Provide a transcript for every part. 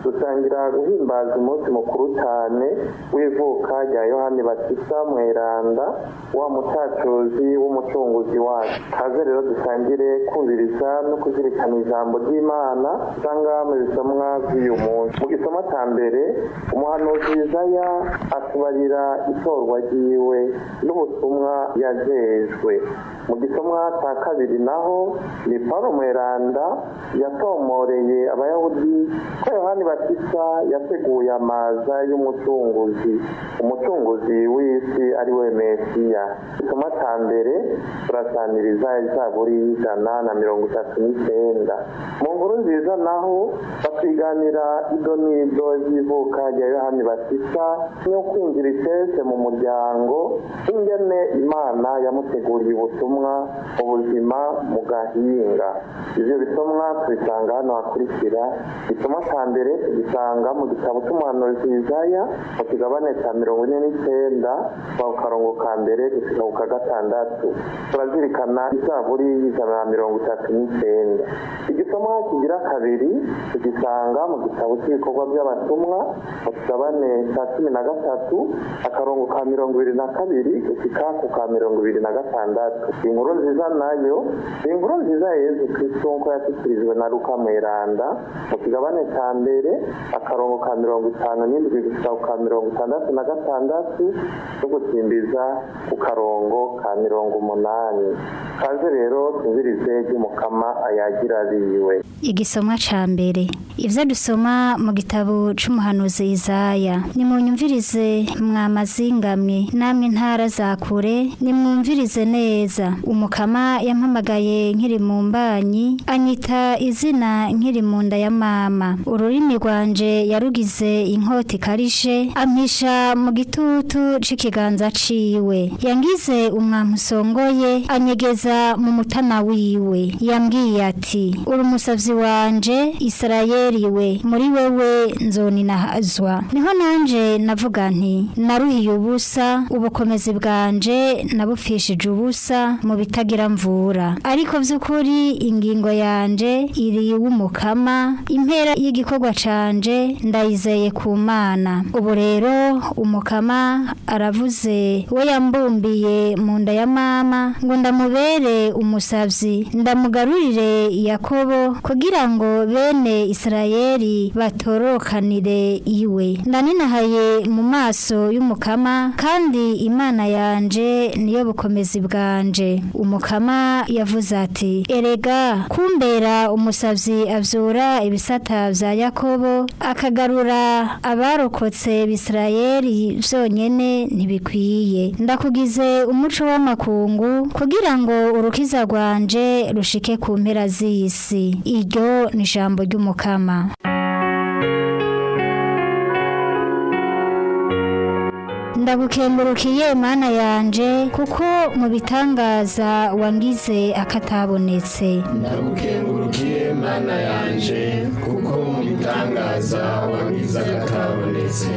Dusangira guhimbaza umunsi mukuru cyane w'ivuka rya Yohani Batista Mweranda, wa mutacuzi w'umucunguzi wacu. Kaze rero dusangire kumviriza no kuzirikana ijambo ry'Imana usanga mu bisomwa by'uyu munsi. Mu gisoma cya mbere, umuhanuzi Yesaya atubarira itorwa ryiwe n'ubutumwa yajejwe. Mu gisomwa cya kabiri naho ni Paulo Mweranda yatomoreye Abayahudi ko Yohani Batista yateguye amaza y'umucunguzi, umucunguzi w'isi ari we Mesiya. Igisomwa cya mbere turasaniriza izaburi 139. Mu nkuru nziza naho batwiganira ido n'ido ry'ivuka rya Yohani Batista no kwinjira icese mu muryango, ingene Imana yamuteguriye ubutumwa mu buzima mu gahinga. Ivyo bisomwa tubisanga hano hakurikira. Igisomwa ca mbere tugisanga mu gitabo c'umuhanuzi Yesaya mu kigabane ca 49 kuva ku karongo ka mbere gushika ku ka gatandatu. Turazirikana izaburi 139. Igisomwa kigira kabiri tugisanga mu gitabo cy'ibikorwa by'abatumwa mu kigabane ca 13 akarongo ka 22 gushika ku ka 26. Inkuru nziza nayo ni inkuru nziza ya Yezu Kristo nkuko yashyikirijwe na Luka Mweranda mu kigabane ca mbere akarongo ka 57 gushika ku ka 66 no gutsimbiza ku karongo ka 80. Kaze rero twumvirize ry'Umukama ayagira abiwe. Igisomwa ca mbere, ivyo dusoma mu gitabo c'umuhanuzi Isaya. Nimunyumvirize mwa mazingamwe, namwe ntara za kure, nimwumvirize neza. Umukama yampamagaye nkiri mu mbanyi, anyita izina nkiri mu nda ya mama. Ururimi rwanje yarugize inkota ikarishe, ampisha mu gitutu c'ikiganza ciwe. Yangize umwampi usongoye, anyegeza mu mutana wiwe. Yambwiye ati: uri umusavyi wanje Isirayeli we, muri wewe nzoninahazwa. Niho nanje navuga nti: naruhiye ubusa, ubukomezi bwanje nabupfishije ubusa mu bitagira mvura. Ariko vy'ukuri ingingo yanje iri iw'Umukama, impera y'igikorwa canje ndayizeye ku Mana. Ubu rero Umukama aravuze, we yambumbiye mu nda ya mama, ngo ndamubere umusavyi, ndamugarurire Yakobo, kugira ngo bene Isirayeli batorokanire iwe. Ndaninahaye mu maso y'Umukama, kandi Imana yanje niyo bukomezi bwanje. Umukama yavuze ati: erega kumbera umusavyi avyura ibisata vya Yakobo, akagarura abarokotse b'Isirayeli vyonyene ntibikwiye. Ndakugize umuco w'amakungu, kugira ngo urukiza rwanje rushike ku mpera z'isi. Iryo ni ijambo ry'Umukama. Ndagukengurukiye Mana yanje, kuko mu bitangaza wangize akatabonetse. Ndagukengurukiye Mana yanje, kuko mu bitangaza wangize akatabonetse.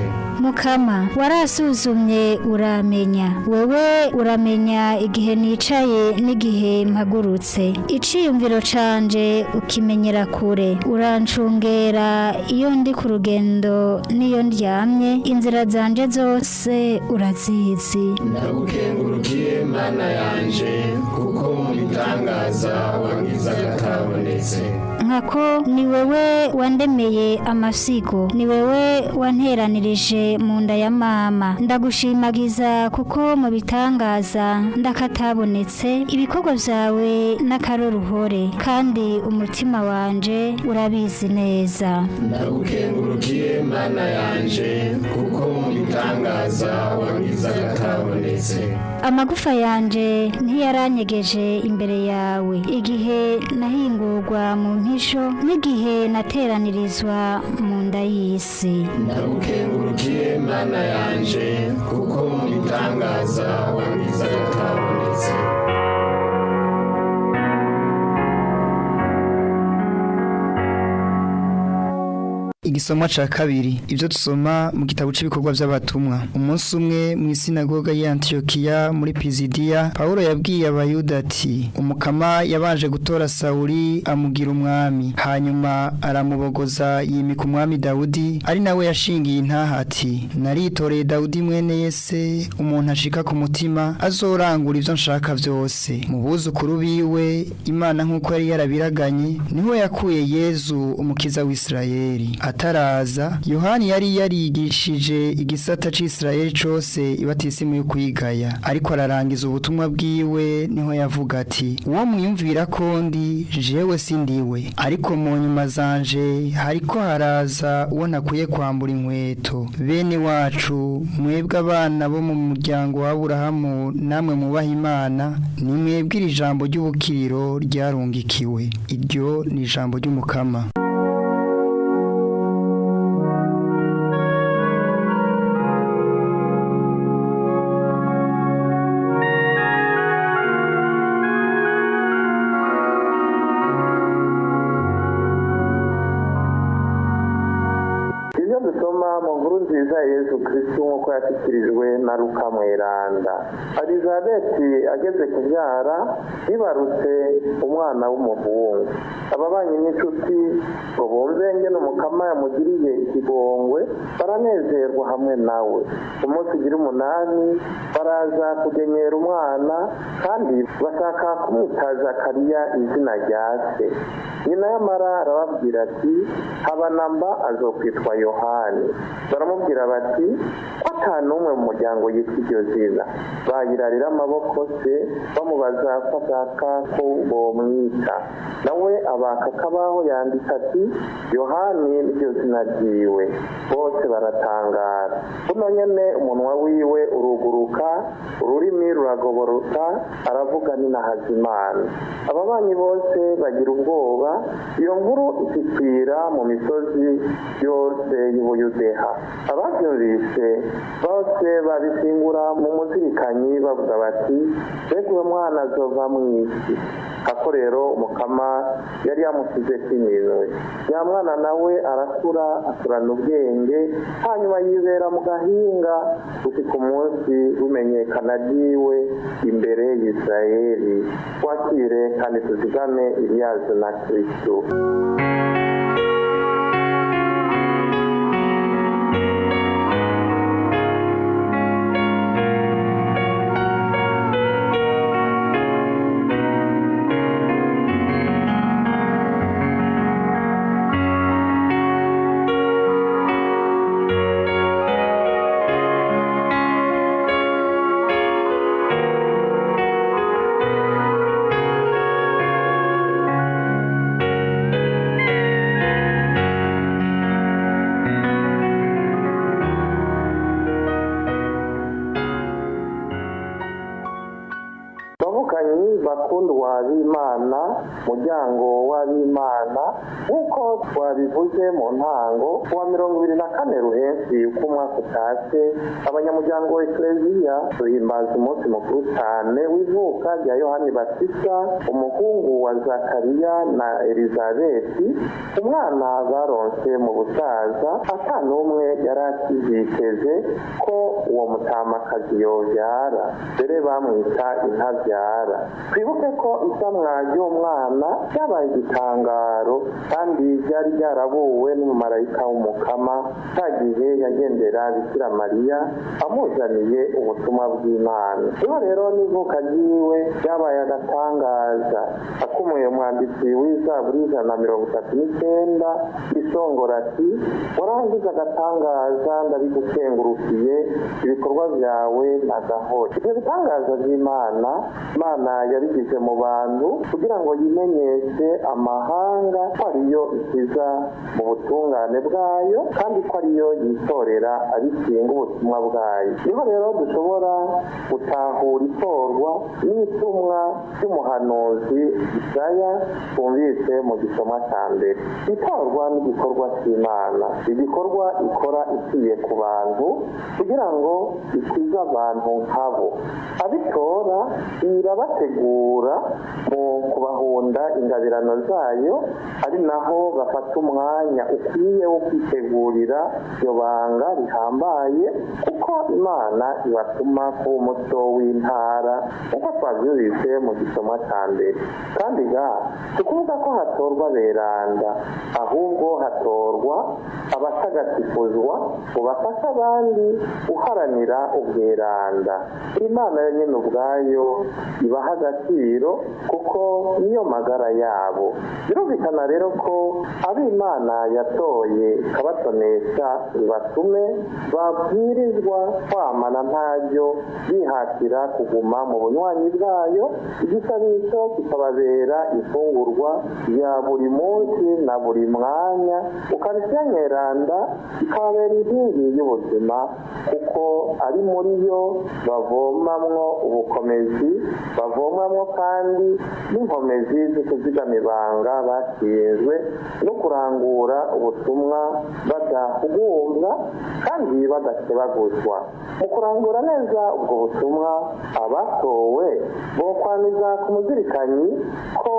Mukama, warasuzumye uramenya. Wewe uramenya igihe nicaye n'igihe mpagurutse. Iciyumviro canje ukimenyera kure. Urancungera iyo ndi ku rugendo n'iyo ndyamye, inzira zanje zose urazizi. Ndagukengurukiye Mana yanje, kuko mu bitangaza wangize akatabonetse. Nkako ni wewe wandemeye amasigo, ni wewe wanteranirije mu nda ya mama. Ndagushimagiza kuko mu bitangaza ndakatabonetse, ibikorwa vyawe n'akaroruhore, kandi umutima wanje urabizi neza. Ndagukengurukiye Mana yanje, kuko mu bitangaza wangize akatabonetse. Amagufa yanje ntiyaranyegeje imbere yawe, igihe nahingurwa mu mpisho, n'igihe nateranirizwa mu nda y'isi. Ndagukengurukiye Mana yanje, kuko mu bitangaza wangize akatabonetse. Igisomwa ca kabiri ibyo dusoma mu gitabo c'ibikorwa by'abatumwa. Umunsi umwe mu isinagoga ya Antiokiya muri Pizidiya, Paulo yabwiye abayuda ati: "Umukama yabanje gutora Sawuli amugira umwami, hanyuma aramubogoza yimika umwami Dawudi, ari nawe yashingiye intaha ati: naritoreye Dawudi mwene Yese, umuntu ashika ku mutima azorangura ivyo nshaka vyose. Mu buzukuru biwe Imana nkuko yari yarabiraganye niho yakuye Yezu umukiza w'Isirayeli. Ataraza Yohani yari yarigishije igisata c'Isirayeli cose ibatisimu yo kwigaya, ariko ararangiza ubutumwa bwiwe niho yavuga ati: uwo mwiyumvira ko ndi jewe sindiwe, ariko mu nyuma zanje hariko haraza uwo ntakwiye kwambura inkweto. Bene wacu mwebwe abana bo mu muryango wa Aburahamu namwe mubaha Imana, ni mwebwe iri jambo ry'ubukiriro ryarungikiwe. Iryo ni ijambo ry'Umukama." Ibyo dusoma mu nkuru nziza ya Yesu Kristo nk'uko yashyikirijwe na Luka Mweranda. Elizabeti ageze kubyara yibarutse umwana w'umuhungu. Ababanyi n'inshuti ngo bumve ngene Umukama yamugiriye ikigongwe baranezerwa hamwe nawe. Umunsi ugira 8 baraza kugenyera umwana, kandi bashaka kumwita Zakariya izina rya se. Nyina y'amara arababwira ati: habanamba azokwitwa Yohani. Baramubwira bati: ko ata n'umwe mu muryango yitwa iryo zina. Bayirarira amaboko se bamubaza ko ashaka ko bomwita. Nawe abaka akabaho yandika ati: Yohani niryo zina ryiwe. Bose baratangara. Buno nyene umunwa wiwe uruguruka, ururimi ruragoboroka, aravuga n'inahazimana. Ababanyi bose bagira ubwoba. Iyo nkuru ikikwira mu misozi yose y'Ubuyudeha. Abavyumvise bose babisingura mu muzirikanyi bavuga bati: mbega uwo mwana azova mw'isi? Ako rero Umukama yari yamusize kiminwe. Ya mwana nawe arakura, akurana ubwenge, hanyuma yibera mu gahinga gushika umunsi w'imenyekana ryiwe imbere y'Isirayeli. Twakire kandi tuzigame Eliyazu na Kristo. Bavukanyi bakundwa b'Imana, muryango w'ab'Imana, nk'uko twabivuze mu ntango, kuwa 24 Ruhenshi uko umwaka utashe, abanyamuryango wa Ekleziya duhimbaza umunsi mukuru cyane w'ivuka rya Yohani Batista, umuhungu wa Zakariya na Elizabeti, umwana baronse mu busaza, ata n'umwe yari akivyiteze ko uwo mutamakazi yovyara, mbere bamwita intavyara. Twibuke ko isamwa ry'umwana ryabaye igitangaro, kandi ryari ryarabuwe n'umumarayika w'Umukama ca gihe yagendera Bikira Mariya amuzaniye ubutumwa bw'Imana. Niho rero n'ivuka ryiwe ryabaye agatangaza. Akumuye umwanditsi w'Izaburi 139 isongora ati: warangiza agatangaza ndabigukengurukiye, ibikorwa byawe nagahora. Ibyo bitangaza by'Imana, Imana yabigize mu bantu kugira ngo yimenyeshe amahanga ko ariyo ikiza mu butungane bwayo, kandi ko ariyo yitorera abikinga ubutumwa bwayo. Niho rero dushobora gutahura itorwa n'itumwa ry'umuhanuzi Isaya twumvise mu gisomwa cya mbere. Itorwa n'igikorwa cy'Imana, igikorwa ikora iciye ku bantu kugira ngo ikize abantu nkabo. Abitora irabategura mu kubahunda ingabirano zayo, ari naho bafata umwanya ukwiye wo kwitegurira iryo banga rihambaye, kuko Imana ibatuma kuba umuco w'intara, nk'uko twabyumvise mu gisomwa cya mbere. Kandi ga si ukuvuga ko hatorwa beranda, ahubwo hatorwa abatagatifuzwa ngo bafashe abandi guharanira ubweranda. Imana yonyine ubwayo ibaha agaciro kuko niyo magara yabo. Birumvikana rero ko ab'Imana yatoye ikabatonesha ibatume babwirizwa kwamana ntaryo bihatira kuguma mu bunywanyi bwayo, igisabisho kikababera ifungurwa ya buri munsi na buri mwanya, ukarisitiya mweranda ikababera inkingi y'ubuzima, kuko ari muri yo bavomamwo ubukomezi, bavomamwo kandi n'inkomezi zo kuzigama ibanga bashinzwe no kurangura ubutumwa badahugumbwa kandi badakebaguzwa. Mu kurangura neza ubwo butumwa, abatowe bokwamiza ku muzirikanyi ko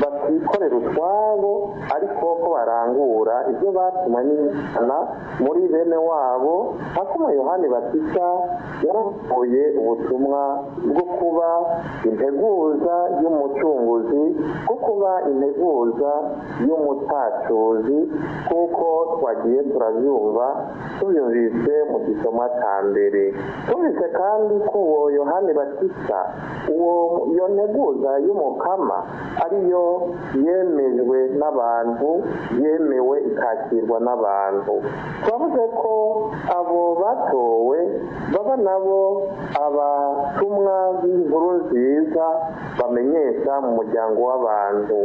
batikorera utwabo, ariko ko barangura ibyo batumwe n'Imana muri bene wabo, nka kumwe Yohani Batista yaravuye ubutumwa bwo kuba integuza y'umucunguzi, bwo kuba integuza y'umutacuzi, kuko twagiye turabyumva tubyumvise mu gisomwa cya mbere. Tumvise kandi ko uwo Yohani Batista, uwo iyo nteguza y'umukama ariyo yemejwe n'abantu, yemewe ikakirwa n'abantu. Twavuze ko abo batowe baba nabo abatumwa b'inkuru nziza bamenyesha mu muryango w'abantu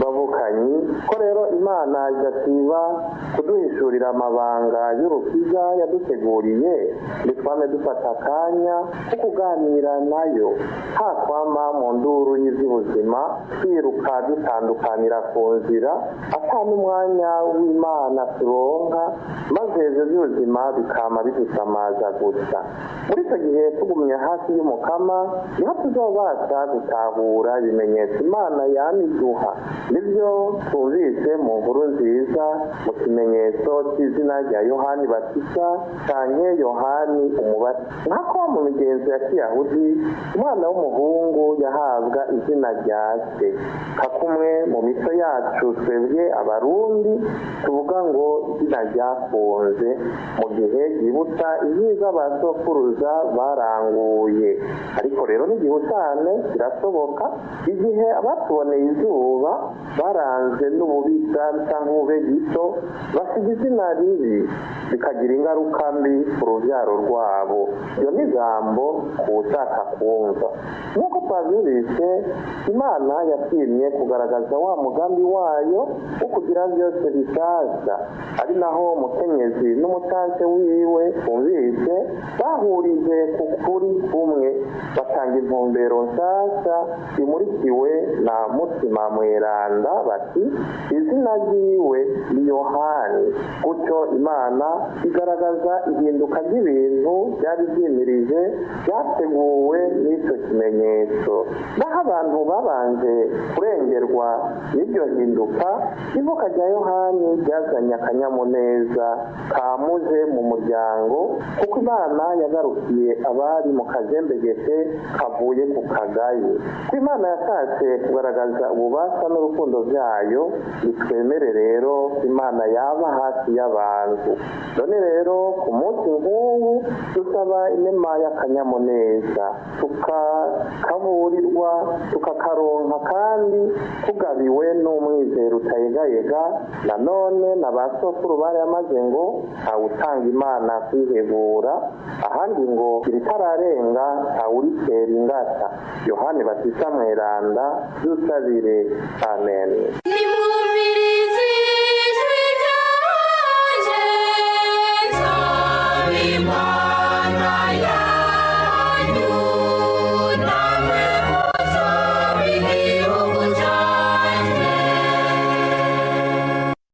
bavukanyi, ko rero Imana idasiba kuduhishurira amabanga y'urukiza yaduteguriye, ntitwame dufata akanya ko kuganira nayo, nta kwama mu nduru y'iby'ubuzima twiruka dutandukanira ku nzira, ata n'umwanya w'Imana turonka, maze ibyo by'ubuzima bikama bidusamaza gusa. Muri icyo gihe tugumye hafi y'umukama, niho tuzobasha gutahura ibimenyetso Imana yamiduha, nibyo twumvise mu nkuru nziza mu kimenyetso cy'izina rya Yohani Batista canke Yohani Umubatiza. Nk'uko mu migenzo ya Kiyahudi umwana w'umuhungu yahabwa izina rya se, nka kumwe mu mico yacu twebwe Abarundi tuvuga ngo izina ryakunze, mu gihe ryibutsa ibyiza ba sokuruza baranguye. Ariko rero n'igihutane kirashoboka igihe abatuboneye izuba baranzwe n'ububisha cyangwa ubube gito, basiga izina ribi bikagira ingaruka mbi ku rubyaro rwabo. Iyo ni ijambo ku ushaka kumva. Nk'uko twabyumvise, Imana yashimye kugaragaza wa mugambi wayo wo kugira byose bishasha, ari naho umukenyezi n'umucanse wiwe twumvise bahurije ku kuri kumwe, batanga intumbero nshasha imurikiwe na Mutima Mweranda, bati izina ryiwe ni Yohani. Gutyo Imana igaragaza ihinduka ry'ibintu byari byimirije byateguwe n'icyo kimenyetso. Naho abantu babanje kurengerwa n'iryo hinduka, ivuka rya Yohani ryazanye akanyamuneza kamuje mu muryango, kuko Imana yagarukiye abari mu kajembegete kavuye ku kagaye. Ko Imana yashatse kugaragaza ububasha n'urukundo byayo, bitwemere rero Imana yaba hafi y'abantu. None rero ku munsi nk'ubu dusaba inema y'akanyamuneza, tukakaburirwa, tukakaronka kandi tugabiwe n'umwizero utayegayega. Nanone na ba sokuru barayamaze ngo ntawutanga Imana kwihebura, ahandi ngo iritararenga ntawuritera ingata. Yohani Batista Mweranda, dusabire. Amen.